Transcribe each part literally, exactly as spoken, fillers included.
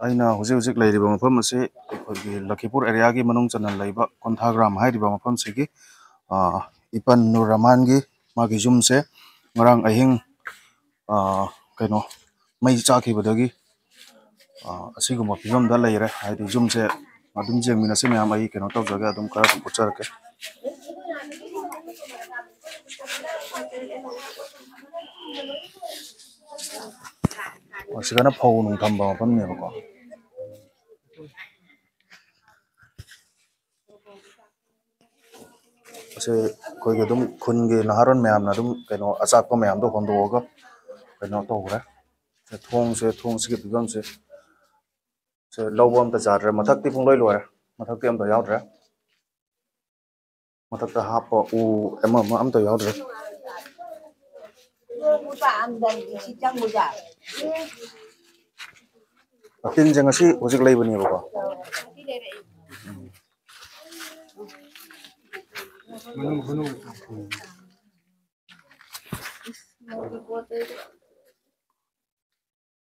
ꯑꯩꯅ ꯍꯧꯖꯤꯛ ꯍꯧꯖꯤꯛ ꯂꯩꯔꯤꯕ ꯃꯐꯝ ꯑꯁꯤ ꯑꯩꯈꯣꯏꯒꯤ ꯂꯈꯤꯄꯨꯔ ꯑꯦꯔꯤꯌꯥꯒꯤ ꯃꯅꯨꯡ ꯆꯟꯅ ꯂꯩꯕ ꯀꯣꯟꯊꯥꯒ꯭ꯔꯥꯝ ꯍꯥꯏꯔꯤꯕ ꯃꯐꯝꯁꯤꯒꯤ, ꯑ, ꯏꯄꯟ ꯅꯨꯔ ꯔꯍꯃꯥꯟꯒꯤ ꯃꯥꯒꯤ ꯌꯨꯝꯁꯦ ꯉꯔꯥꯡ ꯑꯍꯤꯡ, ꯑ, ꯀꯩꯅꯣ, ꯃꯩ ꯆꯥꯛꯈꯤꯕꯗꯒꯤ, ꯑ, ꯑꯁꯤꯒꯨꯝꯕ ꯐꯤꯕꯝꯗ ꯂꯩꯔꯦ꯫ ꯍꯥꯏꯗꯤ ꯌꯨꯝꯁꯦ ꯑꯗꯨꯝ ꯌꯦꯡꯃꯤꯟꯅꯁꯤ ꯃꯌꯥꯝ, ꯑꯩ ꯀꯩꯅꯣ ꯇꯧꯖꯒꯦ, ꯑꯗꯨꯝ ꯈꯔ ꯑꯗꯨꯝ ꯎꯠꯆꯔꯛꯀꯦ꯫ ꯑꯁꯤꯗꯅ ꯐꯧ ꯅꯨꯡ ꯊꯝꯕ ꯃꯐꯝꯅꯦꯕꯀꯣ꯫ ꯑꯁꯤ ꯑꯩꯈꯣꯏꯒꯤ ꯑꯗꯨꯝ ꯈꯨꯟꯒꯤ ꯅꯍꯥꯔꯣꯟ ꯃꯌꯥꯝꯅ ꯑꯗꯨꯝ ꯀꯩꯅꯣ ꯑꯆꯥꯛꯄ ꯃꯌꯥꯝꯗꯣ ꯍꯣꯟꯗꯣꯛꯑꯒ ꯀꯩꯅꯣ ꯇꯧꯈ꯭ꯔꯦ꯫ ꯁꯦ ꯊꯣꯡꯁꯦ, ꯊꯣꯡꯁꯤꯒꯤ ꯐꯤꯕꯝꯁꯦ, ꯁꯦ ꯂꯧꯕ ꯑꯝꯇ ꯌꯥꯗ꯭ꯔꯦ꯫ ꯃꯊꯛꯇꯤ ꯄꯨꯡꯂꯣꯏ ꯂꯣꯏꯔꯦ, ꯃꯊꯛꯇꯤ ꯑꯝꯇ ꯌꯥꯎꯗ꯭ꯔꯦ꯫ ꯃꯊꯛꯇ ꯍꯥꯞꯄ ꯎ ꯑꯃ ꯑꯃ ꯑꯝꯇ ꯌꯥꯎꯗ꯭ꯔꯦ꯫ ꯇꯤꯟꯁꯦ ꯉꯁꯤ ꯍꯧꯖꯤꯛ ꯂꯩꯕꯅꯦꯕꯀꯣ꯫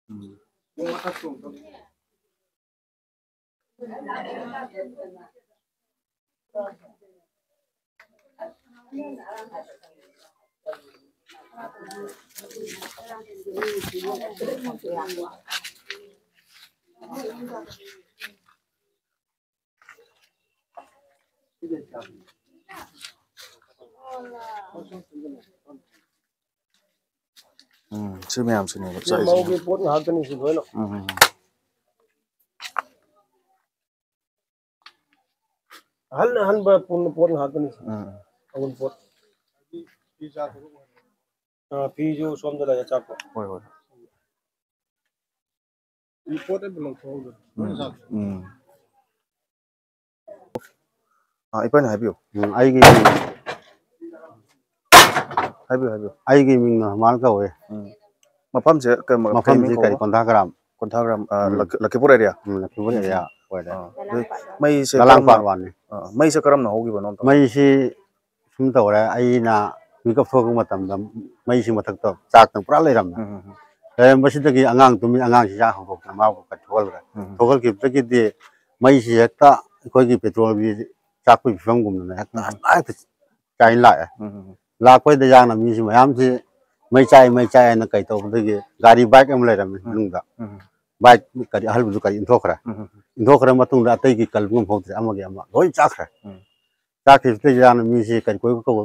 ꯎꯝ꯫ ꯎꯝ, ꯁꯤ ꯃꯌꯥꯝꯁꯤꯅꯦꯕ ꯁꯤ ꯆꯥꯏꯁꯦ꯫ ꯃꯧꯒꯤ ꯄꯣꯠ ꯉꯥꯛꯇꯅꯤ ꯁꯤ ꯂꯣꯏꯅ꯫ ꯎꯝ, ꯎꯝ, ꯎꯝ꯫ ꯑꯍꯟ ꯑꯍꯟꯕ ꯄꯨꯟꯕ ꯄꯣꯠ ꯉꯥꯛꯇꯅꯤ꯫ ꯎꯝ꯫ ꯑꯎꯟꯄꯣꯠ꯫ ꯑ, ꯐꯤꯁꯨ ꯁꯣꯝꯗ ꯂꯩ, ꯑꯆꯥꯄꯣꯠ꯫ ꯍꯣꯏ, ꯍꯣꯏ꯫ ꯔꯤꯄꯣꯔꯠ ꯑꯝꯇ ꯂꯧꯊꯣꯛꯍꯧꯗ꯭ꯔꯦ꯫ ꯎꯝ, ꯎꯝ꯫ ꯑꯥ, ꯏꯄꯥꯅ ꯍꯥꯏꯕꯤꯌꯨ꯫ ꯎꯝ, ꯑꯩꯒꯤ ꯍꯥꯏꯕꯤꯌꯨ, ꯍꯥꯏꯕꯤꯌꯨ꯫ ꯑꯩꯒꯤ ꯃꯤꯡ ꯅꯣꯔꯃꯥꯟ ꯀꯧꯋꯦ꯫ ꯎꯝ꯫ ꯃꯐꯝꯁꯦ ꯀꯩ ꯃ-, ꯀꯩ ꯃꯐꯝꯁꯦ ꯃꯤꯡ ꯀꯔꯤ, ꯀꯧꯕ? ꯀꯣꯟꯊꯥꯒ꯭ꯔꯥꯝ꯫ ꯀꯣꯟꯊꯥꯒ꯭ꯔꯥꯝ, ꯑꯥ, ꯎꯝ꯫ ꯂꯛ-, ꯂꯛꯈꯤꯄꯨꯔ ꯑꯦꯔꯤꯌꯥ? ꯎꯝ, ꯂꯛꯈꯤꯄꯨꯔ ꯎꯝ꯫ ꯑꯦꯔꯤꯌꯥ ꯑꯣꯏꯔꯦ꯫ ꯑꯥ, ꯑꯗꯨ ꯃꯩꯁꯦ ꯂꯂꯥꯡ ꯀꯔꯝꯅ, ꯄꯥꯠ ꯋꯥꯟꯅꯤ꯫ ꯑꯥ, ꯃꯩꯁꯦ ꯀꯔꯝꯅ ꯍꯧꯈꯤꯕꯅꯣ ꯑꯝꯇ? ꯃꯩꯁꯤ ꯁꯨꯝ ꯇꯧꯔꯦ, ꯑꯩꯅ ꯃꯤꯀꯞ ꯊꯣꯛꯂꯛꯄ ꯃꯇꯝꯗ ꯃꯩꯁꯤ ꯃꯊꯛꯇ ꯆꯥꯛꯇꯅ ꯄꯨꯔꯥ ꯂꯩꯔꯝꯃꯦ꯫ ꯎꯝ, ꯎꯝ, ꯎꯝ꯫ ꯂꯩꯔꯝꯕꯁꯤꯗꯒꯤ ꯑꯉꯥꯡ ꯇꯨꯝꯃꯤ, ꯑꯉꯥꯡꯁꯤ ꯏꯟꯁꯥꯡ ꯍꯧꯗꯣꯛꯇꯅ ꯃꯥꯕꯨ ꯀꯟꯊꯣꯛꯍꯜꯂꯦ꯫ ꯎꯝ꯫ ꯊꯣꯛꯍꯜꯈꯤꯕꯗꯒꯤꯗꯤ ꯃꯩꯁꯤ ꯍꯦꯛꯇ ꯑꯩꯈꯣꯏꯒꯤ ꯄꯦꯇ꯭ꯔꯣꯜꯒꯤ ꯆꯥꯛꯄꯒꯤ ꯐꯤꯕꯝꯒꯨꯝꯅ ꯍꯦꯛꯇ ꯎꯝ꯫ ꯍꯦꯛꯇ ꯆꯥꯏꯅ ꯂꯥꯛꯑꯦ꯫ ꯎꯝ꯫ ꯂꯥꯛꯄꯩꯗ ꯌꯥꯝꯅ ꯃꯤꯁꯤ ꯃꯌꯥꯝꯁꯤ ꯃꯩ ꯆꯥꯛꯏ, ꯃꯩ ꯆꯥꯛꯏ ꯍꯥꯏꯅ ꯀꯩ ꯇꯧꯕꯗꯒꯤ ꯒꯥꯔꯤ ꯕꯥꯏꯛ ꯑꯃ ꯂꯩꯔꯝꯃꯤ ꯎꯝ꯫ ꯃꯅꯨꯡꯗ꯫ ꯎꯝ꯫ ꯕꯥꯏꯛ ꯀꯔꯤ ꯑꯍꯜꯕꯗꯨ ꯀꯔꯤ ꯏꯟꯊꯣꯛꯈ꯭ꯔꯦ꯫ ꯎꯝ꯫ ꯏꯟꯊꯣꯛꯈ꯭ꯔ ꯃꯇꯨꯡꯗ ꯑꯇꯩꯒꯤ ꯀꯜꯕ ꯉꯝꯍꯧꯗ꯭ꯔꯦ, ꯑꯃꯒꯤ ꯑꯃ ꯂꯣꯏ ꯆꯥꯛꯈ꯭ꯔꯦ꯫ ꯎꯝ꯫ ꯆꯥꯛꯈꯤꯕꯗ ꯌꯥꯝꯅ ꯃꯤꯁꯤ ꯀꯔꯤ ꯀꯣꯏꯕ ꯀꯧꯕ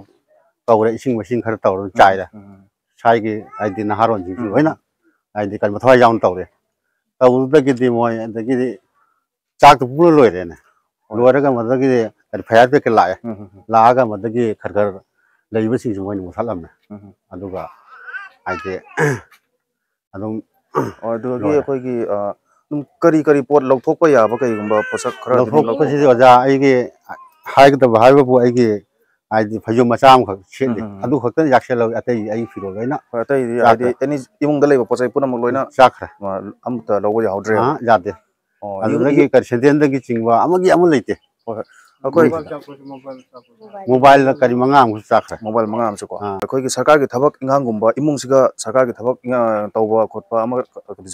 ꯀꯧꯔꯦ, ꯏꯁꯤꯡ ꯃꯥꯏꯁꯤꯡ ꯈꯔ ꯇꯧꯔꯒ ꯎꯝ꯫ ꯆꯥꯏꯔꯦ꯫ ꯎꯝ꯫ ꯁ꯭ꯋꯥꯏꯒꯤ ꯍꯥꯏꯗꯤ ꯅꯍꯥꯔꯣꯟꯁꯤꯡꯁꯤ ꯎꯝ꯫ ꯂꯣꯏꯅ ꯍꯥꯏꯗꯤ ꯀꯔꯤ ꯃꯊ꯭ꯋꯥꯏ ꯌꯥꯎꯅ ꯇꯧꯔꯦ꯫ ꯇꯧꯕꯗꯒꯤꯗꯤ ꯃꯣꯏ ꯑꯗꯒꯤꯗꯤ ꯆꯥꯛꯇꯣ ꯄꯨꯔ ꯂꯣꯏꯔꯦꯅꯦ꯫ ꯍꯣꯏ꯫ ꯂꯣꯏꯔꯒ ꯃꯗꯒꯤ ꯀꯔꯤ ꯐꯌꯥꯔ ꯕ꯭ꯔꯤꯒꯦꯗꯀ ꯂꯥꯛꯑꯦ꯫ ꯎꯝ, ꯎꯝ, ꯎꯝ꯫ ꯂꯥꯛꯑꯒ ꯃꯗꯒꯤ ꯈꯔ ꯈꯔ ꯂꯩꯕꯁꯤꯡꯁꯨ ꯃꯣꯏꯅ ꯃꯨꯊꯠꯂꯝꯃꯦ꯫ ꯎꯝ, ꯎꯝ꯫ ꯑꯗꯨꯒ ꯍꯥꯏꯗꯤ ꯑꯗꯨꯝ ꯑꯣ, ꯑꯗꯨꯗꯒꯤ ꯂꯣꯏꯔꯦ꯫ ꯑꯩꯈꯣꯏꯒꯤ, ꯑ, ꯑꯗꯨꯝ ꯀꯔꯤ ꯀꯔꯤ ꯄꯣꯠ ꯂꯧꯊꯣꯛꯄ ꯌꯥꯕ ꯀꯩꯒꯨꯝꯕ ꯄꯣꯠꯁꯛ ꯈꯔ ꯑꯗꯨꯝ ꯂꯧꯊꯣꯛꯄꯁꯤꯗꯤ ꯂꯧꯊꯣꯛꯄ? ꯑꯣꯖꯥ ꯑꯩꯒꯤ ꯍꯥꯏꯒꯗꯕ ꯍꯥꯏꯕꯕꯨ ꯑꯩꯒꯤ ꯍꯥꯏꯗꯤ ꯐꯩꯖꯣꯝ ꯃꯆꯥ ꯑꯃꯈꯛ ꯁꯦꯠꯂꯤ꯫ ꯎꯝ, ꯎꯝ, ꯎꯝ꯫ ꯑꯗꯨ ꯈꯛꯇꯅ ꯌꯥꯛꯁꯜꯍꯧꯏ, ꯑꯇꯩ ꯑꯩ ꯐꯤꯔꯣꯜ ꯂꯣꯏꯅ ꯍꯣꯏ, ꯑꯇꯩꯗꯤ ꯍꯥꯏꯗꯤ ꯆꯥꯈ꯭ꯔꯦ꯫ ꯑꯦꯅꯤ ꯏꯃꯨꯡꯗ ꯂꯩꯕ ꯄꯣꯠ ꯆꯩ ꯄꯨꯝꯅꯃꯛ ꯂꯣꯏꯅ ꯆꯥꯈ꯭ꯔꯦ꯫ ꯑ, ꯑꯝꯇ ꯂꯧꯕ ꯌꯥꯍꯧꯗ꯭ꯔꯦ꯫ ꯑꯥ, ꯌꯥꯗꯦ꯫ ꯑꯣ, ꯑꯗꯨꯗꯒꯤ ꯌꯨꯝꯒꯤ ꯀꯔꯤ ꯁꯦꯟꯗꯦꯟꯗꯒꯤ ꯆꯤꯡꯕ ꯑꯃꯒꯤ ꯑꯃ ꯂꯩꯇꯦ꯫ ꯍꯣꯏ, ꯍꯣꯏ꯫ ꯑꯩꯈꯣꯏ ꯃꯣꯕꯥꯏꯜ ꯆꯥꯛꯄꯁꯨ, ꯃꯣꯕꯥꯏꯜ ꯆꯥꯛꯄꯁꯨ꯫ ꯃꯣꯕꯥꯏꯜꯗ ꯀꯔꯤ ꯃꯉꯥ ꯑꯃꯁꯨ ꯆꯥꯈ꯭ꯔꯦ꯫ ꯃꯣꯕꯥꯏꯜ ꯃꯉꯥ ꯑꯃꯁꯨꯀꯣ꯫ ꯑꯥ꯫ ꯑꯩꯈꯣꯏꯒꯤ ꯁꯔꯀꯥꯔꯒꯤ ꯊꯕꯛ ꯏꯪꯈꯥꯡꯒꯨꯝꯕ, ꯏꯃꯨꯡꯁꯤꯒ ꯁꯔꯀꯥꯔꯒꯤ ꯊꯕꯛ ꯏꯪꯈꯥꯡ ꯇꯧꯕ ꯈꯣꯠꯄ ꯑꯃ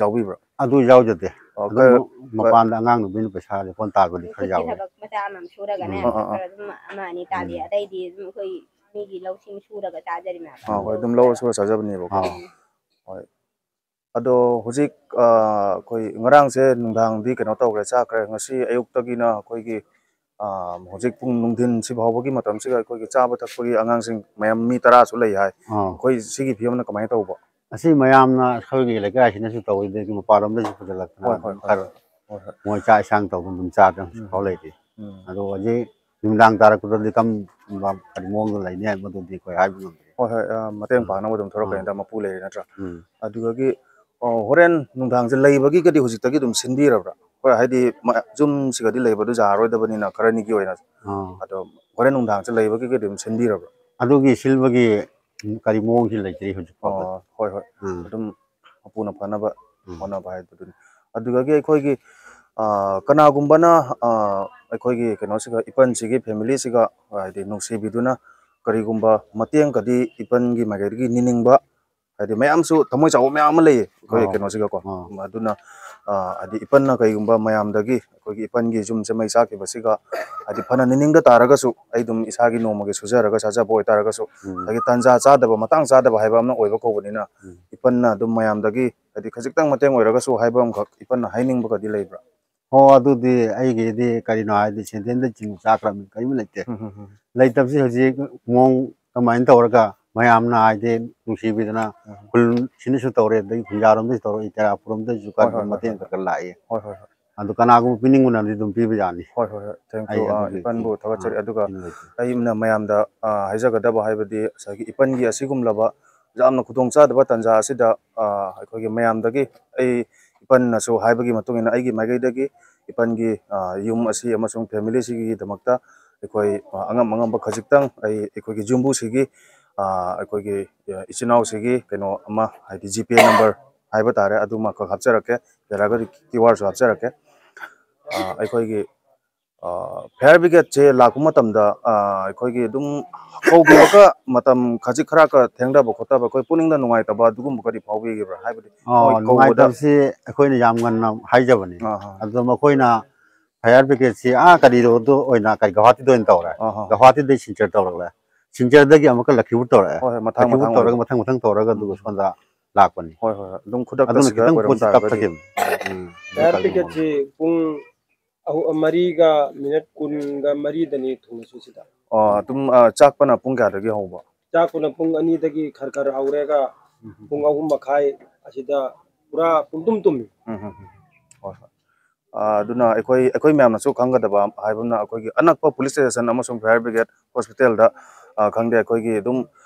ꯌꯥꯎꯕꯤꯕ꯭ꯔꯥ? ꯑꯗꯨ ꯌꯥꯎꯖꯗꯦ꯫ ꯑꯣ, ꯑꯗꯨꯝ ꯀ-, ꯀ-, ꯃꯄꯥꯟꯗ ꯑꯉꯥꯡ ꯅꯨꯄꯤꯅ ꯄꯩꯁꯥ ꯂꯨꯄꯥ ꯇꯥꯜꯕꯗꯤ ꯈꯔ ꯈꯨꯠꯀꯤ ꯌꯥꯎꯋꯦ꯫ ꯊꯕꯛ ꯃꯆꯥ ꯑꯃ ꯁꯨꯔꯒꯅꯦ, ꯎꯝ꯫ ꯑꯥ, ꯑꯥ, ꯑꯥ꯫ ꯈꯔ ꯑꯗꯨꯝ ꯑꯃ ꯑꯅꯤ ꯇꯥꯜꯂꯤ꯫ ꯎꯝ꯫ ꯑꯇꯩꯗꯤ ꯑꯗꯨꯝ ꯑꯩꯈꯣꯏ ꯃꯤꯒꯤ ꯂꯧꯁꯤꯡ ꯁꯨꯔꯒ ꯆꯥꯖꯔꯤꯃꯦꯕ꯫ ꯑꯥ, ꯍꯣꯏ, ꯑꯗꯨꯝ ꯂꯧ ꯁꯨꯔ ꯆꯥꯖꯕꯅꯦꯕꯀꯣ꯫ ꯑꯥ꯫ ꯍꯣꯏ꯫ ꯑꯗꯣ ꯍꯧꯖꯤꯛ, ꯑ, ꯑꯩꯈꯣꯏ ꯉꯔꯥꯡꯁꯦ ꯅꯨꯡꯗꯥꯡꯗꯤ ꯀꯩꯅꯣ ꯇꯧꯈ꯭ꯔꯦ, ꯆꯥꯈ꯭ꯔꯦ꯫ ꯉꯁꯤ ꯑꯌꯨꯛꯇꯒꯤꯅ ꯑꯩꯈꯣꯏꯒꯤ, ꯑ, ꯍꯧꯖꯤꯛ ꯄꯨꯡ ꯅꯨꯡꯊꯤꯟꯁꯤ ꯐꯥꯎꯕꯒꯤ ꯃꯇꯝꯁꯤꯒ ꯑꯩꯈꯣꯏꯒꯤ ꯆꯥꯕ ꯊꯛꯄꯒꯤ ꯑꯉꯥꯡꯁꯤꯡ ꯃꯌꯥꯝ ꯃꯤ ꯇꯔꯥꯁꯨ ꯂꯩ ꯍꯥꯏ꯫ ꯑꯥ꯫ ꯑꯩꯈꯣꯏ ꯁꯤꯒꯤ ꯐꯤꯕꯝꯅ ꯀꯃꯥꯏꯅ ꯇꯧꯕ? ꯑꯁꯤ ꯃꯌꯥꯝꯅ ꯑꯩꯈꯣꯏꯒꯤ ꯂꯩꯀꯥꯏꯁꯤꯅꯁꯨ ꯇꯧꯔꯤꯗꯒꯤ ꯃꯄꯥꯟꯂꯣꯝꯗꯒꯤꯁꯨ ꯄꯨꯁꯤꯜꯂꯛꯇꯅ ꯍꯣꯏ, ꯍꯣꯏ, ꯑꯗꯨꯝ ꯍꯣꯏ, ꯈꯔ ꯍꯣꯏ, ꯍꯣꯏ꯫ ꯃꯣꯏ ꯆꯥꯛ ꯏꯟꯁꯥꯡ ꯇꯧꯗꯅ ꯑꯗꯨꯝ ꯆꯥꯗꯅ ꯎꯝ꯫ ꯍꯧꯖꯤꯛ ꯐꯥꯎ ꯂꯩꯔꯤ꯫ ꯎꯝ꯫ ꯑꯗꯣ ꯍꯧꯖꯤꯛ ꯅꯨꯃꯤꯗꯥꯡ ꯇꯥꯔꯛꯄꯗꯗꯤ ꯀꯔꯝꯕ ꯀꯔꯤ ꯃꯑꯣꯡꯗ ꯂꯩꯅꯤ ꯍꯥꯏꯕꯗꯨꯗꯤ ꯑꯩꯈꯣꯏ ꯍꯥꯏꯕ ꯉꯝꯗ꯭ꯔꯤ꯫ ꯍꯣꯏ, ꯍꯣꯏ, ꯑ, ꯃꯇꯦꯡ ꯎꯝ꯫ ꯄꯥꯡꯅꯕ ꯑꯗꯨꯝ ꯊꯣꯔꯛꯀꯅꯤꯗ, ꯎꯝ꯫ ꯃꯄꯨ ꯂꯩꯔꯦ ꯅꯠꯇ꯭ꯔꯥ? ꯎꯝ꯫ ꯑꯗꯨꯗꯒꯤ, ꯑ, ꯍꯣꯔꯦꯟ ꯅꯨꯡꯗꯥꯡꯁꯦ ꯂꯩꯕꯒꯤꯒꯗꯤ ꯍꯧꯖꯤꯛꯇꯒꯤ ꯑꯗꯨꯝ ꯁꯤꯟꯕꯤꯔꯕ꯭ꯔꯥ? ꯍꯣꯏ, ꯍꯥꯏꯗꯤ ꯃ-, ꯌꯨꯝꯁꯤꯒꯗꯤ ꯂꯩꯕꯗꯨ ꯌꯥꯔꯔꯣꯏꯗꯕꯅꯤꯅ ꯈꯔꯅꯤꯒꯤ ꯑꯣꯏꯅ꯫ ꯑꯥ꯫ ꯑꯗꯣ ꯍꯣꯔꯦꯟ ꯅꯨꯡꯗꯥꯡꯁꯦ ꯂꯩꯕꯒꯤꯒꯗꯤ ꯑꯗꯨꯝ ꯁꯤꯟꯕꯤꯔꯕ꯭ꯔꯥ? ꯑꯗꯨꯒꯤ ꯁꯤꯟꯕꯒꯤ ꯀꯔꯤ ꯃꯑꯣꯡꯁꯤ ꯂꯩꯇ꯭ꯔꯤ ꯍꯧꯖꯤꯛ ꯐꯥꯎꯕ꯫ ꯑꯣ, ꯍꯣꯏ, ꯍꯣꯏ꯫ ꯎꯝ꯫ ꯑꯗꯨꯝ ꯃꯄꯨꯅ ꯐꯅꯕ ꯎꯝ꯫ ꯍꯣꯠꯅꯕ ꯍꯥꯏꯕꯗꯨꯅꯤ꯫ ꯑꯗꯨꯗꯒꯤ ꯑꯩꯈꯣꯏꯒꯤ, ꯑ, ꯀꯅꯥꯒꯨꯝꯕꯅ, ꯑ, ꯑꯩꯈꯣꯏꯒꯤ ꯀꯩꯅꯣꯁꯤꯒ, ꯏꯄꯟꯁꯤꯒꯤ family ꯁꯤꯒ, ꯍꯥꯏꯗꯤ ꯅꯨꯡꯁꯤꯕꯤꯗꯨꯅ ꯀꯔꯤꯒꯨꯝꯕ ꯃꯇꯦꯡꯒꯗꯤ ꯏꯄꯟꯒꯤ ꯃꯥꯏꯀꯩꯗꯒꯤ ꯅꯤꯅꯤꯡꯕ ꯍꯥꯏꯗꯤ ꯃꯌꯥꯝꯁꯨ ꯊꯃꯣꯏ ꯆꯥꯎꯕ ꯃꯌꯥꯝ ꯑꯃ ꯂꯩꯌꯦ ꯑꯩꯈꯣꯏ ꯑꯥ꯫ ꯀꯩꯅꯣꯁꯤꯒꯀꯣ꯫ ꯑꯥ꯫ ꯑꯗꯨꯅ, ꯑ, ꯍꯥꯏꯗꯤ ꯏꯄꯟꯅ ꯀꯩꯒꯨꯝꯕ ꯃꯌꯥꯝꯗꯒꯤ, ꯑꯩꯈꯣꯏꯒꯤ ꯏꯄꯟꯒꯤ ꯌꯨꯝꯁꯦ ꯃꯩ ꯆꯥꯛꯈꯤꯕꯁꯤꯒ, ꯍꯥꯏꯗꯤ ꯐꯅ ꯅꯤꯡꯅꯤꯡꯗ ꯇꯥꯔꯒꯁꯨ, ꯑꯩ ꯑꯗꯨꯝ ꯏꯁꯥꯒꯤ ꯅꯣꯡꯃꯒꯤ ꯁꯨꯖꯔꯒ ꯆꯥꯖꯕ ꯑꯣꯏꯇꯥꯔꯒꯁꯨ, ꯎꯝ꯫ ꯉꯁꯥꯏꯒꯤ ꯇꯥꯟꯖꯥ ꯆꯥꯗꯕ, ꯃꯇꯥꯡ ꯆꯥꯗꯕ ꯍꯥꯏꯕ ꯑꯃꯅ ꯑꯣꯏꯕ ꯀꯧꯕꯅꯤꯅ, ꯎꯝ꯫ ꯏꯄꯟꯅ ꯑꯗꯨꯝ ꯃꯌꯥꯝꯗꯒꯤ ꯍꯥꯏꯗꯤ ꯈꯖꯤꯛꯇꯪ ꯃꯇꯦꯡ ꯑꯣꯏꯔꯒꯁꯨ ꯍꯥꯏꯕ ꯑꯃꯈꯛ ꯏꯄꯟꯅ ꯍꯥꯏꯅꯤꯡꯕꯒꯗꯤ ꯂꯩꯕ꯭ꯔꯥ? ꯑꯣ, ꯑꯗꯨꯗꯤ ꯑꯩꯒꯤꯗꯤ ꯀꯔꯤꯅꯣ ꯍꯥꯏꯗꯤ ꯁꯦꯟꯗꯦꯟꯗ ꯆꯤꯡꯕ ꯆꯥꯈ꯭ꯔꯕꯅꯤ, ꯀꯔꯤꯝ ꯂꯩꯇꯦ꯫ ꯎꯝ, ꯎꯝ, ꯎꯝ꯫ ꯂꯩꯇꯕꯁꯤ ꯍꯧꯖꯤꯛ ꯃꯑꯣꯡ ꯀꯃꯥꯏꯅ ꯇꯧꯔꯒ ꯃꯌꯥꯝꯅ ꯍꯥꯏꯗꯤ ꯅꯨꯡꯁꯤꯕꯤꯗꯅ ꯎꯝ꯫ ꯈꯨꯜꯁꯤꯅꯁꯨ ꯇꯧꯔꯦ, ꯑꯗꯒꯤ ꯈꯨꯟꯖꯥꯔꯣꯝꯗꯒꯤꯁꯨ ꯇꯧꯔꯛꯏ, ꯇꯦꯔꯥꯄꯨꯔ ꯔꯣꯝꯗꯒꯤꯁꯨ ꯈꯔ ꯍꯣꯏ, ꯍꯣꯏ, ꯍꯣꯏ, ꯃꯇꯦꯡ ꯍꯣꯏ꯫ ꯈꯔ ꯈꯔ ꯂꯥꯛꯏ꯫ ꯍꯣꯏ, ꯍꯣꯏ, ꯍꯣꯏ꯫ ꯑꯗꯨ ꯀꯅꯥꯒꯨꯝꯕ ꯄꯤꯅꯤꯡꯕꯅꯗꯤ ꯑꯗꯨꯝ ꯄꯤꯕ ꯌꯥꯅꯤ꯫ ꯍꯣꯏ, ꯍꯣꯏ, ꯍꯣꯏ꯫ Thank ꯑꯩ you꯫ ꯑ, ꯑꯗꯨꯒꯤ ꯏꯄꯟꯕꯨ ꯊꯥꯒꯠꯆꯔꯤ꯫ ꯎꯝ, ꯑꯗꯨꯒ ꯊꯦꯡꯅꯖꯩ꯫ ꯑꯩꯅ ꯃꯌꯥꯝꯗ, ꯑ, ꯍꯥꯏꯖꯒꯗꯕ ꯍꯥꯏꯕꯗꯤ ꯉꯁꯥꯏꯒꯤ ꯏꯄꯟꯒꯤ ꯑꯁꯤꯒꯨꯝꯂꯕ ꯌꯥꯝꯅ ꯈꯨꯗꯣꯡꯆꯥꯗꯕ ꯇꯥꯟꯖꯥ ꯑꯁꯤꯗ, ꯑ, ꯑꯩꯈꯣꯏꯒꯤ ꯃꯌꯥꯝꯗꯒꯤ ꯑꯩ ꯏꯄꯟꯅꯁꯨ ꯍꯥꯏꯕꯒꯤ ꯃꯇꯨꯡ ꯏꯟꯅ ꯑꯩꯒꯤ ꯃꯥꯏꯀꯩꯗꯒꯤ ꯏꯄꯟꯒꯤ, ꯑ, ꯌꯨꯝ ꯑꯁꯤ ꯑꯃꯁꯨꯡ family ꯁꯤꯒꯤꯗꯃꯛꯇ ꯑꯩꯈꯣꯏ, ꯑ, ꯑꯉꯝ ꯑꯉꯝꯕ ꯈꯖꯤꯛꯇꯪ ꯑꯩ ꯑꯩꯈꯣꯏꯒꯤ ꯌꯨꯝꯕꯨꯁꯤꯒꯤ, ꯑ, ꯑꯩꯈꯣꯏꯒꯤ, ꯑ, ꯏꯆꯤꯟ ꯏꯅꯥꯎꯁꯤꯒꯤ ꯀꯩꯅꯣ ꯑꯃ ꯍꯥꯏꯗꯤ GPay number ꯍꯥꯏꯕ ꯇꯥꯔꯦ, ꯑꯗꯨꯃꯈꯛ ꯍꯥꯞꯆꯔꯛꯀꯦ, ꯌꯥꯔꯒꯗꯤ QR ꯁꯨ ꯍꯥꯞꯆꯔꯛꯀꯦ꯫ ꯑ, ꯑꯩꯈꯣꯏꯒꯤ, ꯑ, fire brigade ꯁꯦ ꯂꯥꯛꯄ ꯃꯇꯝꯗ, ꯑ, ꯑꯩꯈꯣꯏꯒꯤ ꯑꯗꯨꯝ ꯀꯧꯈꯤꯕꯒ ꯃꯇꯝ ꯈꯖꯤꯛ ꯈꯔ ꯊꯦꯡꯊꯕ ꯈꯣꯠꯊꯕ, ꯑꯩꯈꯣꯏ ꯄꯨꯛꯅꯤꯡꯗ ꯅꯨꯡꯉꯥꯏꯇꯕ ꯑꯗꯨꯒꯨꯝꯕꯒꯗꯤ ꯐꯥꯎꯕꯤꯈꯤꯕ꯭ꯔꯥ? ꯍꯥꯏꯕꯗꯤ ꯑꯣ, ꯃꯣꯏ ꯀꯧꯕꯗ ꯅꯨꯡꯉꯥꯏꯇꯕꯁꯤ ꯑꯩꯈꯣꯏꯅ ꯌꯥꯝ ꯉꯟꯅ ꯍꯥꯏꯖꯕꯅꯤ꯫ ꯑꯥ, ꯑꯥ꯫ ꯑꯗꯣ ꯃꯈꯣꯏꯅ fire brigade ꯁꯤ, ꯑꯥ, ꯀꯔꯤꯔꯣꯗꯣ ꯑꯣꯏꯅ, ꯀꯔꯤ, ꯒꯧꯍꯥꯇꯤꯗ ꯑꯣꯏꯅ ꯇꯧꯔꯦ꯫ ꯑꯥ, ꯑꯥ꯫ ꯒꯧꯍꯥꯇꯤꯗꯒꯤ ꯁꯤꯜꯆꯔ ꯇꯧꯔꯛꯂꯦ꯫ ꯁꯤꯜꯆꯔꯗꯒꯤ ꯑꯃꯨꯛꯀ ꯂꯈꯤꯄꯨꯔ ꯇꯧꯔꯛꯑꯦ꯫ ꯍꯣꯏ, ꯍꯣꯏ, ꯃꯊꯪ, ꯂꯈꯤꯄꯨꯔ ꯃꯊꯪ ꯇꯧꯔꯒ ꯑꯣꯏꯅ꯫ ꯃꯊꯪ ꯃꯊꯪ ꯇꯧꯔꯒ ꯑꯗꯨꯒ ꯎꯝ꯫ ꯁꯣꯝꯗ ꯂꯥꯛꯄꯅꯤ꯫ ꯍꯣꯏ, ꯍꯣꯏ, ꯍꯣꯏ꯫ ꯑꯗꯨꯝ ꯈꯨꯗꯛꯇ ꯑꯗꯨꯅ ꯁꯤꯗ ꯈꯤꯇꯪ ꯑꯣꯏꯔꯝ ꯄꯣꯠꯁꯤ ꯇꯥꯔꯒꯗꯤ꯫ ꯇꯞꯊꯈꯤꯕꯅꯤ꯫ ꯎꯝ, fire brigade ꯁꯤ ꯄꯨꯡ ꯑꯍꯨꯝ, ꯃꯔꯤꯒ ꯃꯤꯅꯠ ꯀꯨꯟꯒ ꯃꯔꯤꯗꯅꯤ ꯊꯨꯡꯅꯁꯨ ꯁꯤꯗ꯫ ꯑꯣ, ꯑꯗꯨꯝ, ꯑ, ꯆꯥꯛꯄꯅ ꯄꯨꯡ ꯀꯌꯥꯗꯒꯤ ꯍꯧꯕ? ꯆꯥꯛꯄꯅ ꯄꯨꯡ ꯑꯅꯤꯗꯒꯤ ꯈꯔ ꯈꯔ ꯍꯧꯔꯦꯒ ꯎꯝ, ꯎꯝ, ꯄꯨꯡ ꯎꯝ꯫ ꯑꯍꯨꯝ ꯃꯈꯥꯏ ꯑꯁꯤꯗ ꯄꯨꯔꯥ ꯄꯨꯡꯇꯨꯝ ꯇꯨꯝꯃꯤ꯫ ꯎꯝ, ꯎꯝ, ꯎꯝ꯫ ꯍꯣꯏ, ꯍꯣꯏ꯫ ꯑ, ꯑꯗꯨꯅ ꯑꯩꯈꯣꯏ, ꯑꯩꯈꯣꯏ ꯃꯌꯥꯝꯅꯁꯨ ꯈꯪꯒꯗꯕ ꯍꯥꯏꯕ ꯑꯃꯅ, ꯑꯩꯈꯣꯏꯒꯤ ꯑꯅꯛꯄ police station ꯑꯃꯁꯨꯡ fire brigade hospital ꯗ, ꯑ, ꯈꯪꯗꯦ, ꯑꯩꯈꯣꯏꯒꯤ ꯑꯗꯨꯝ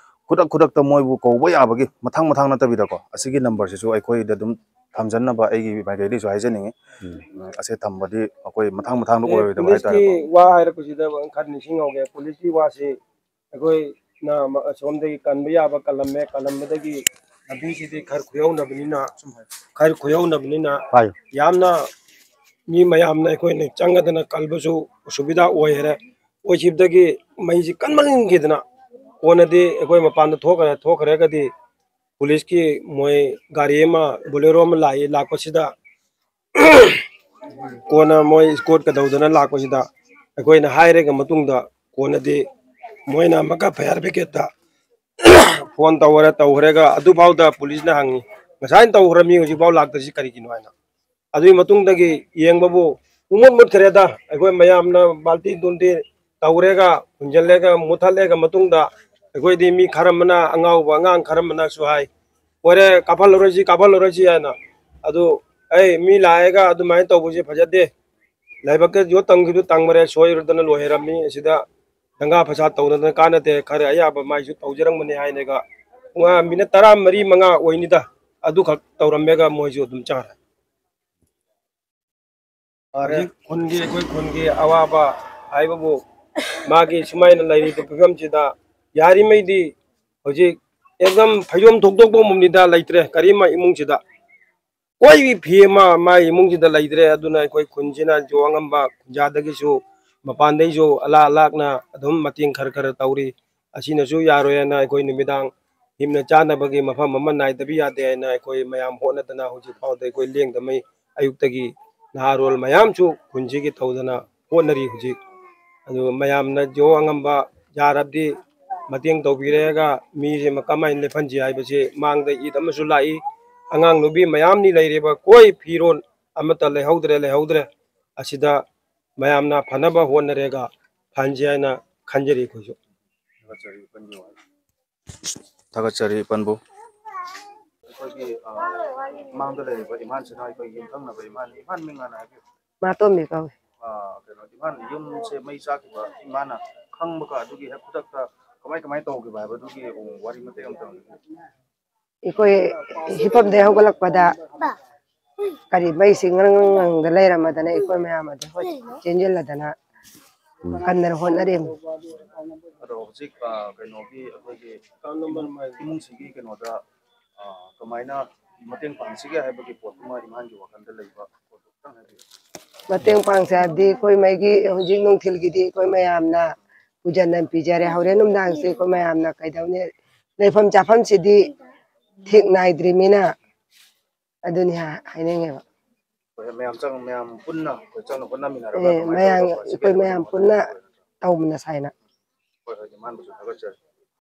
ꯈꯨꯗꯛ ꯈꯨꯗꯛꯇ ꯃꯣꯏꯕꯨ ꯀꯧꯕ ꯌꯥꯕꯒꯤ ꯃꯊꯪ ꯃꯊꯪ ꯅꯠꯇꯕꯤꯗꯀꯣ, ꯑꯁꯤꯒꯤ number ꯁꯤꯁꯨ ꯑꯩꯈꯣꯏꯗ ꯑꯗꯨꯝ ꯊꯝꯖꯟꯅꯕ ꯑꯩꯒꯤ ꯃꯥꯏꯀꯩꯗꯒꯤꯁꯨ ꯍꯥꯏꯖꯅꯤꯡꯉꯤ꯫ ꯎꯝ꯫ ꯎꯝ, ꯑꯁꯤ ꯊꯝꯕꯗꯤ ꯑꯩꯈꯣꯏ ꯃꯊꯪ ꯃꯊꯪꯗ ꯑꯦ, ꯑꯣꯏꯔꯣꯏꯗꯕ police ꯀꯤ ꯍꯥꯏꯇꯥꯔꯦꯀꯣ꯫ ꯋꯥ ꯍꯥꯏꯔꯛꯄꯁꯤꯗ ꯈꯔ ꯅꯤꯡꯁꯤꯡꯍꯧꯒꯦ꯫ Police ꯀꯤ ꯋꯥꯁꯤ ꯑꯩꯈꯣꯏꯅ ꯑꯃ-, ꯑꯁꯣꯝꯗꯒꯤ ꯀꯟꯕ ꯌꯥꯕ ꯀꯜꯂꯝꯃꯦ, ꯀꯜꯂꯝꯕꯗꯒꯤ ꯂꯝꯕꯤꯁꯤꯗꯤ ꯈꯔ ꯈꯨꯌꯧꯅꯕꯅꯤꯅ, ꯈꯔ ꯈꯨꯌꯧꯅꯕꯅꯤꯅ ꯍꯥꯏꯌꯨ꯫ ꯌꯥꯝꯅ ꯃꯤ ꯃꯌꯥꯝꯅ ꯑꯩꯈꯣꯏꯅ ꯆꯪꯒꯗꯅ ꯀꯜꯕꯁꯨ ꯑꯁꯨꯕꯤꯙꯥ ꯑꯣꯏꯈꯔꯦ꯫ ꯑꯣꯏꯈꯤꯕꯗꯒꯤ ꯃꯩꯁꯤ ꯀꯟꯃꯟꯈꯤꯗꯅ ꯀꯣꯟꯅꯗꯤ ꯑꯩꯈꯣꯏ ꯃꯄꯥꯟꯗ ꯊꯣꯛꯈ꯭ꯔꯦ, ꯊꯣꯛꯈ꯭ꯔꯒꯗꯤ ꯄꯨꯂꯤꯁꯀꯤ ꯃꯣꯏ ꯒꯥꯔꯤ ꯑꯃ, ꯕꯣꯂꯦꯔꯣ ꯑꯃ ꯂꯥꯛꯏ꯫ ꯂꯥꯛꯄꯁꯤꯗ ꯀꯣꯟꯅ ꯃꯣꯏ ꯏꯁꯀꯣꯔꯠꯀ ꯇꯧꯗꯅ ꯂꯥꯛꯄꯁꯤꯗ ꯑꯩꯈꯣꯏꯅ ꯍꯥꯏꯔꯒ ꯃꯇꯨꯡꯗ ꯀꯣꯟꯅꯗꯤ ꯃꯣꯏꯅ ꯑꯃꯨꯛꯀ ꯐꯌꯥꯔ ꯕ꯭ꯔꯤꯒꯦꯗꯇ ꯐꯣꯟ ꯇꯧꯈ꯭ꯔꯦ꯫ ꯇꯧꯈ꯭ꯔꯒ ꯑꯗꯨꯐꯥꯎꯗ ꯄꯨꯂꯤꯁꯅ ꯍꯪꯉꯤ, "ꯉꯁꯥꯏꯅ ꯇꯧꯈ꯭ꯔꯃꯤ, ꯍꯧꯖꯤꯛꯐꯥꯎ ꯂꯥꯛꯇ꯭ꯔꯤꯁꯤ ꯀꯔꯤꯒꯤꯅꯣ?" ꯍꯥꯏꯅ꯫ ꯑꯗꯨꯒꯤ ꯃꯇꯨꯡꯗꯒꯤ ꯌꯦꯡꯕꯕꯨ ꯄꯨꯡꯃꯨꯠ ꯃꯨꯠꯈ꯭ꯔꯦꯗ꯫ ꯑꯩꯈꯣꯏ ꯃꯌꯥꯝꯅ ꯕꯥꯜꯇꯤ ꯇꯨꯜꯇꯤ ꯇꯧꯔꯦꯒ, ꯍꯨꯟꯖꯜꯂꯦꯒ, ꯃꯨꯠꯊꯠꯂꯦꯒ ꯃꯇꯨꯡꯗ ꯑꯩꯈꯣꯏꯗꯤ ꯃꯤ ꯈꯔ ꯑꯃꯅ, ꯑꯉꯥꯎꯕ ꯑꯉꯥꯡ ꯈꯔ ꯑꯃꯅꯁꯨ ꯍꯥꯏ, "ꯑꯣꯏꯔꯦ, ꯀꯥꯞꯍꯜꯂꯔꯣꯏꯁꯤ, ꯀꯥꯞꯍꯜꯂꯔꯣꯏꯁꯤ" ꯍꯥꯏꯅ꯫ ꯑꯗꯨ, ꯑꯩ ꯃꯤ ꯂꯥꯛꯑꯦꯒ ꯑꯗꯨꯃꯥꯏꯅ ꯇꯧꯕꯁꯦ ꯐꯖꯗꯦ꯫ ꯂꯥꯏꯕꯛꯇ ꯌꯣꯠ ꯇꯝꯈꯤꯕꯗꯨ ꯇꯝꯈ꯭ꯔꯦ, ꯁꯣꯏꯔꯗꯅ ꯂꯣꯏꯍꯔꯝꯃꯤ꯫ ꯑꯁꯤꯗ ꯗꯪꯒꯥ ꯐꯁꯥꯗ ꯇꯧꯗꯅ ꯀꯥꯟꯅꯗꯦ, ꯈꯔ ꯑꯌꯥꯕ ꯃꯥꯏꯁꯨ ꯇꯧꯖꯔꯝꯒꯅꯤ ꯍꯥꯏꯅꯒ, ꯄꯨꯡ ꯃꯤꯅꯠ ꯇꯔꯥ ꯃꯔꯤ ꯃꯉꯥ ꯑꯣꯏꯅꯤꯗ, ꯑꯗꯨꯈꯛ ꯇꯧꯔꯝꯃꯦꯒ ꯃꯣꯏꯁꯨ ꯑꯗꯨꯝ ꯆꯥꯔꯦ꯫ ꯐꯔꯦ꯫ ꯍꯧꯖꯤꯛ ꯈꯨꯟꯒꯤ, ꯑꯩꯈꯣꯏ ꯈꯨꯟꯒꯤ ꯑꯋꯥꯕ ꯍꯥꯏꯕꯕꯨ, ꯃꯥꯒꯤ ꯁꯨꯃꯥꯏꯅ ꯂꯩꯔꯤꯕ ꯐꯤꯕꯝꯁꯤꯗ ꯌꯥꯔꯤꯉꯩꯗꯤ ꯍꯧꯖꯤꯛ ꯑꯦꯛꯗꯝ ꯐꯩꯖꯣꯝ ꯊꯣꯛꯇꯣꯛꯄ ꯃꯨꯝꯅꯤꯗ ꯂꯩꯇ꯭ꯔꯦ ꯀꯔꯤꯝꯃ ꯏꯃꯨꯡꯁꯤꯗ꯫ ꯀꯣꯏꯕꯤ ꯐꯤ ꯑꯃ ꯃꯥꯏ ꯏꯃꯨꯡꯁꯤꯗ ꯂꯩꯇ꯭ꯔꯦ꯫ ꯑꯗꯨꯅ ꯑꯩꯈꯣꯏ ꯈꯨꯟꯁꯤꯅ ꯖꯣ ꯑꯉꯝꯕ ꯈꯨꯟꯖꯥꯗꯒꯤꯁꯨ, ꯃꯄꯥꯟꯗꯩꯁꯨ ꯑꯂꯥꯛ ꯑꯂꯥꯛꯅ ꯑꯗꯨꯝ ꯃꯇꯦꯡ ꯈꯔ ꯈꯔ ꯇꯧꯔꯤ꯫ ꯑꯁꯤꯅꯁꯨ ꯌꯥꯔꯣꯏ ꯍꯥꯏꯅ ꯑꯩꯈꯣꯏ ꯅꯨꯃꯤꯗꯥꯡ ꯍꯤꯞꯅ ꯆꯥꯅꯕꯒꯤ ꯃꯐꯝ ꯑꯃ ꯅꯥꯏꯗꯕ ꯌꯥꯗꯦ ꯍꯥꯏꯅ ꯑꯩꯈꯣꯏ ꯃꯌꯥꯝ ꯍꯣꯠꯅꯗꯅ ꯍꯧꯖꯤꯛ ꯐꯥꯎꯗ ꯑꯩꯈꯣꯏ ꯂꯦꯡꯗꯃꯩ ꯑꯌꯨꯛꯇꯒꯤ ꯅꯍꯥꯔꯣꯜ ꯃꯌꯥꯝꯁꯨ ꯈꯨꯟꯁꯤꯒꯤ ꯇꯧꯗꯅ ꯍꯣꯠꯅꯔꯤ ꯍꯧꯖꯤꯛ꯫ ꯑꯗꯨ ꯃꯌꯥꯝꯅ ꯖꯣ ꯑꯉꯝꯕ ꯌꯥꯔꯕꯗꯤ ꯃꯇꯦꯡ ꯇꯧꯕꯤꯔꯒ ꯃꯤꯁꯦ ꯀꯃꯥꯏꯅ ꯂꯦꯞꯍꯟꯁꯤ ꯍꯥꯏꯕꯁꯤ ꯃꯥꯡꯗ ꯏꯠ ꯑꯃꯁꯨ ꯂꯥꯛꯏ꯫ ꯑꯉꯥꯡ ꯅꯨꯄꯤ ꯃꯌꯥꯝꯅꯤ ꯂꯩꯔꯤꯕ, ꯀꯣꯏ ꯐꯤꯔꯣꯜ ꯑꯃꯠꯇ ꯂꯩꯍꯧꯗ꯭ꯔꯦ, ꯂꯩꯍꯧꯗ꯭ꯔꯦ꯫ ꯑꯁꯤꯗ ꯃꯌꯥꯝꯅ ꯐꯅꯕ ꯍꯣꯠꯅꯔꯦꯒ ꯐꯍꯟꯁꯤ ꯍꯥꯏꯅ ꯈꯟꯖꯔꯤ ꯑꯩꯈꯣꯏꯁꯨ꯫ ꯊꯥꯒꯠꯆꯔꯤ ꯏꯄꯟꯕꯨ꯫ ꯑꯩꯈꯣꯏꯒꯤ, ꯑ, ꯃꯥꯡꯗ ꯂꯩꯔꯤꯕ ꯏꯝꯐꯥꯜꯁꯤꯅ ꯑꯩꯈꯣꯏꯒꯤ ꯌꯨꯝꯊꯪꯅꯕ ꯏꯝꯐꯥꯜ, ꯏꯝꯐꯥꯜ ꯃꯤꯡ ꯍꯥꯟꯅ ꯍꯥꯏꯕꯤꯌꯨ꯫ ꯃꯥꯇꯣꯝꯕꯤ ꯀꯧꯏ꯫ ꯑ, ꯀꯩꯅꯣ, ꯏꯝꯐꯥꯜ ꯌꯨꯝꯁꯦ ꯃꯩ ꯆꯥꯛꯈꯤꯕ ꯏꯃꯥꯅ ꯈꯪꯕꯒ ꯑꯗꯨꯒꯤ ꯍꯦꯛ ꯈꯨꯗꯛꯇ ꯀꯃꯥꯏ, ꯀꯃꯥꯏ ꯇꯧꯈꯤꯕ ꯍꯥꯏꯕꯗꯨꯒꯤ ꯋꯥꯔꯤ ꯃꯇꯦꯛ ꯑꯃꯇꯪ꯫ ꯑꯩꯈꯣꯏ ꯍꯤꯞꯐꯝꯗꯒꯤ ꯍꯧꯒꯠꯂꯛꯄꯗ ꯀꯔꯤ ꯃꯩꯁꯤ ꯉꯔꯪ ꯉꯔꯪ ꯉꯪꯗ ꯂꯩꯔꯝꯃꯗꯅ ꯑꯩꯈꯣꯏ ꯃꯌꯥꯝ ꯑꯗꯨ ꯍꯣꯏ ꯆꯦꯟꯁꯤꯜꯂꯗꯅ ꯀꯟꯅ ꯍꯣꯠꯅꯔꯤ꯫ ꯑꯗꯣ ꯍꯧꯖꯤꯛ, ꯑ, ꯀꯩꯅꯣꯒꯤ ꯑꯩꯈꯣꯏꯒꯤ ꯏꯃꯨꯡꯁꯤꯒꯤ ꯀꯩꯅꯣꯗ, ꯑ, ꯀꯃꯥꯏꯅ ꯃꯇꯦꯡ ꯄꯥꯡꯁꯤꯒꯦ ꯍꯥꯏꯕꯒꯤ ꯄꯣꯠꯇꯨꯃ ꯏꯝꯐꯥꯜꯒꯤ ꯋꯥꯈꯜꯗ ꯂꯩꯕ ꯄꯣꯠꯇꯨ ꯈꯤꯇꯪ ꯍꯥꯏꯕꯤꯌꯨ꯫ ꯃꯇꯦꯡ ꯄꯥꯡꯁꯦ ꯍꯥꯏꯕꯗꯤ ꯑꯩꯈꯣꯏ ꯃꯩꯒꯤ ꯍꯧꯖꯤꯛ ꯅꯨꯡꯊꯤꯜꯒꯤꯗꯤ ꯑꯩꯈꯣꯏ ꯃꯌꯥꯝꯅ ꯄꯨꯖꯟꯗꯅ ꯄꯤꯖꯔꯦ꯫ ꯍꯣꯔꯦꯟ ꯅꯨꯡꯗꯥꯡꯁꯤ ꯑꯩꯈꯣꯏ ꯃꯌꯥꯝꯅ ꯀꯩꯗꯧꯅꯤ? ꯂꯩꯐꯝ ꯆꯥꯐꯝꯁꯤꯗꯤ ꯊꯦꯛ ꯅꯥꯏꯗ꯭ꯔꯤꯃꯤꯅ ꯑꯗꯨꯅꯤ ꯍꯥ-, ꯍꯥꯏꯅꯤꯡꯉꯦꯕ꯫ ꯍꯣꯏ, ꯃꯌꯥꯝ ꯆꯪ-, ꯃꯌꯥꯝ ꯄꯨꯟꯅ ꯑꯩꯈꯣꯏ ꯆꯪꯅ ꯍꯣꯠꯅꯃꯤꯟꯅꯔꯒ ꯑꯦ, ꯑꯗꯨꯃꯥꯏꯅ ꯃꯌꯥꯝ, ꯇꯧꯔꯒ ꯑꯩꯈꯣꯏ ꯃꯌꯥꯝ ꯄꯨꯟꯅ ꯇꯧꯃꯤꯟꯅꯁꯦ ꯍꯥꯏꯅ꯫ ꯍꯣꯏ, ꯍꯣꯏ, ꯏꯃꯥꯟꯕꯁꯨ ꯊꯥꯒꯠꯆꯔꯤ꯫